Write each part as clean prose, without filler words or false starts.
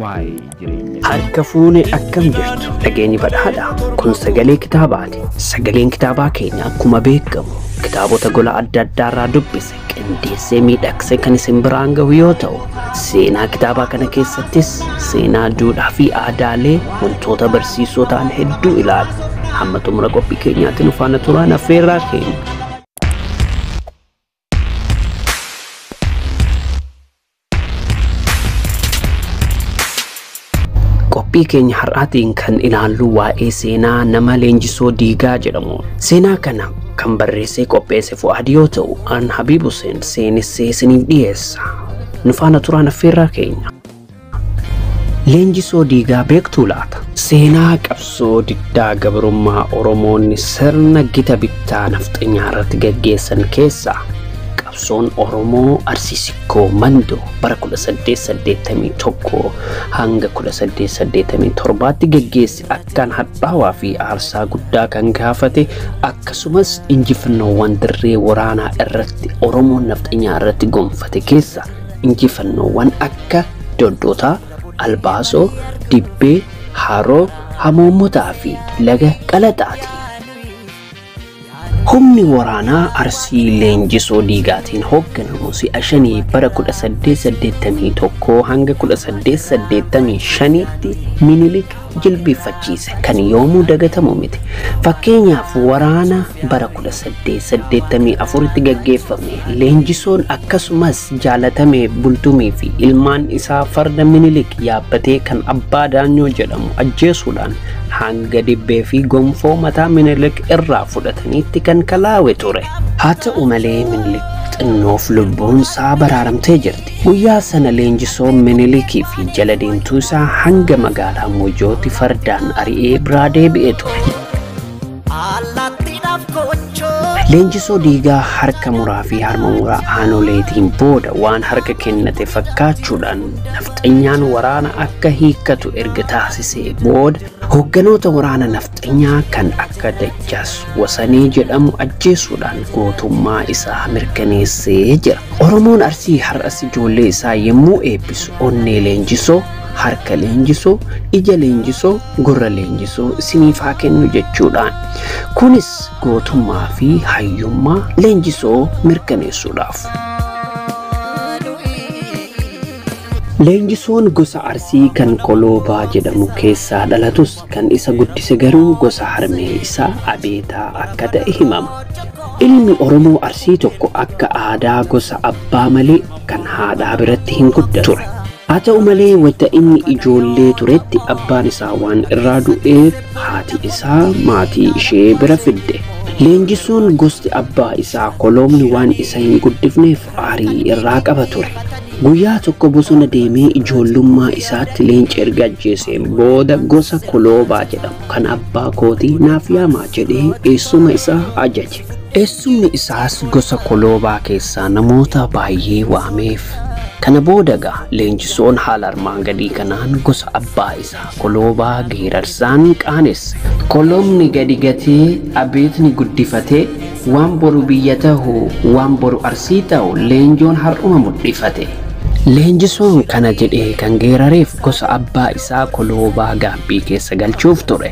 Waa'ee jireenya. Harka fuune akkam jirtu dhageenyi badhaadha. Kun sagalee kitaabaati. Sagaleen kitaabaa keenya akkuma beekamu kitaabota gola adda addaarraa dubbise qindeessee miidhagsee kan isin biraan gahu yoo ta'u, seenaa kitaabaa kana keessattis seenaa duudhaa fi aadaalee wantoota barsiisoo ta'an hedduu ilaala. Hamma xumura qophii keenyaatti nu faana turaan affeerraa keenya. Qophii keenya har'aatiin kan ilaallu waa'ee seenaa nama Leenjisoo Diigaa jedhamu. Seenaa kana kan barreessee qopheesse Fu'aad yoo ta'u, an Habiib Hussein seenessee isiniif dhiyeessa. Nu faana turaan affeerraa keenya. Leenjisoo Diigaa beektuu laata? Seenaa qabsoo diddaa gabrummaa Oromoonni sirna gita bittaa nafxanyaa irratti gaggeessan keessaa qabsoon Oromoo Arsii Sikkoo Mandoo bara 1881 hanga 1887tti gaggeesse akkaan hadhaawaa fi aarsaa guddaa kan gaafate, akkasumas injifannoowwan dirree waraanaa irratti Oromoon nafxanyaa irratti gonfate keessa injifannoowwan akka Doddotaa, Albaasoo, Dibbee, Haroo, Hamoommotaa fi Laga Qalaxaati. Humni waraanaa Arsii Leenjisoo Diigaatiin hoogganamu si'a shanii bara 1881 hanga 1885tti Minilik jilbiiffachiise kan yoomuu dagatamu miti. Fakkeenyaaf waraana bara 1884tti gaggeeffame Leenjisoon akkasumas jaalatame Bultumii fi ilmaan isaa farda Minilik yaabbatee kan Abbaa Daanyoo jedhamu ajjeesuudhaan hanga dibbee fi gonfoo mataa Minilik irraa fudhataniitti kan kalaawe ture. Haa ta'u malee Minilik xinnoof lubbuun isaa baraaramtee jirti. Guyyaa sana Leenjisoon Minilikii fi jala deemtuu isaa hanga magaalaa Mojootti fardaan ari'ee biraa deebi'ee ture. Leenjisoo Diigaa harka muraa fi harma muraa aanoleetiin booda waan harka kennate fakkaachuudhaan nafxanyaan waraana akka hiikkatu erga taasisee booda hoogganoota waraana nafxanyaa kan akka Dajjaas Wasanee jedhamu ajjeesuudhaan gootummaa isaa mirkaneessee jira. Oromoon Arsii har'as ijoollee isaa yommuu eebbisu onnee Leenjisoo, harka Leenjisoo, ija Leenjisoo, gurra Leenjisoo isiniif haa kennu jechuudhaan. Kunis gootummaa fi hayyummaa Leenjisoo mirkaneessuudhaaf. Leenjisoon gosa Arsii kan Koloobaa jedhamu keessaa dhalatus kan isa guddise garuu gosa harmee isaa Abeetaa akka ta'e himama. Ilmi Oromoo Arsii tokko akka aadaa gosa abbaa malee kan haadhaa biratti hin guddatu ture. Haa ta'u malee wayita inni ijoollee turetti abbaan isaa waan irraa du'eef haati isaa maatii ishee bira fidde. Leenjisoon gosti abbaa isaa koloomni waan isa hin guddifneef aarii irraa qaba ture. Guyyaa tokko bosona deemee ijoollummaa isaatti leenca erga ajjeeseen booda gosa Koloobaa jedhamu kan abbaa kootii naaf yaamaa jedhee eessuma isaa ajaje. Eessumni isaas gosa Koloobaa keessaa namoota baay'ee waameef. Kana booda egaa Leenjisoon haala armaan gadii kanaan gosa abbaa isaa Koloobaa geerarsaan qaanesse. Koloomni gadi gatee abeetni guddifatee waan boru biyya tahu waan boru Arsii ta'u Leenjoon har'uma mudhifate. Leenjisoon kana jedhee kan geerareef gosa abbaa isaa Koloobaa gaabbii keessa galchuuf ture.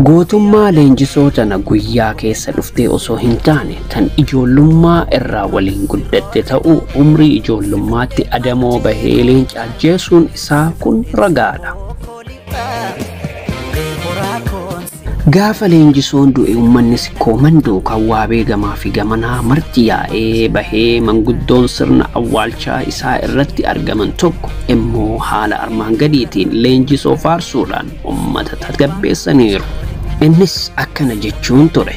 Gootummaa Leenjisoo tana guyyaa keessa dhuftee osoo hin taane tan ijoollummaa irraa waliin guddatte ta'uu umrii ijoollummaatti adamoo bahee leenca ajjeesuun isaa kun ragaadha. Gaafa Leenjisoon du'e uummanni Sikkoo Mandoo kan waabee gamaa fi gamanaa marti yaa'ee bahee manguddoon sirna awwaalchaa isaa irratti argaman tokko immoo haala armaan gadiitiin Leenjisoo faarsuudhaan uummata tasgabbeessaniiru. Innis akkana jechuun ture.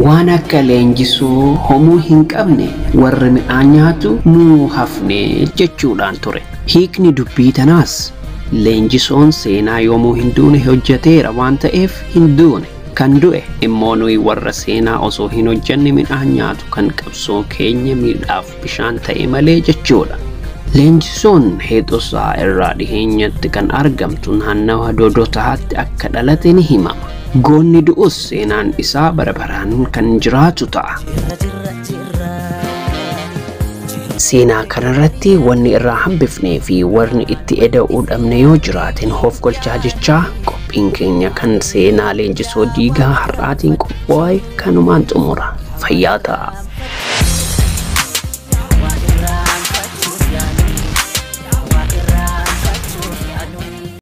Waan akka Leenjisoo homuu hin qabne warri midhaan nyaatu nuu hafne jechuudhaan ture. Hiikni dubbii tanaas Leenjisoon seenaa yoomuu hin duune hojjeteera waan ta'eef hin duune. Kan du'e immoo nuyi warra seenaa osoo hin hojjenne midhaan nyaatu kan qabsoo keenya miidhaaf bishaan ta'e malee jechuudha. Leenjisoon Heexosaa irraa dhiheenyatti kan argamtu naannawa Dodotaatti akka dhalate ni himama. Goonni du'us seenaan isaa bara baraan kan jiraatu ta'a. Seenaa kanarratti wanni irraa hambifnee fi warni itti eda'uu dhabne yoo jiraatin hoof golchaa jechaa qophiin keenya kan seenaa Leenjisoo Diigaa har'aatiin qophaa'e kanumaan xumura. Fayyaa ta'a.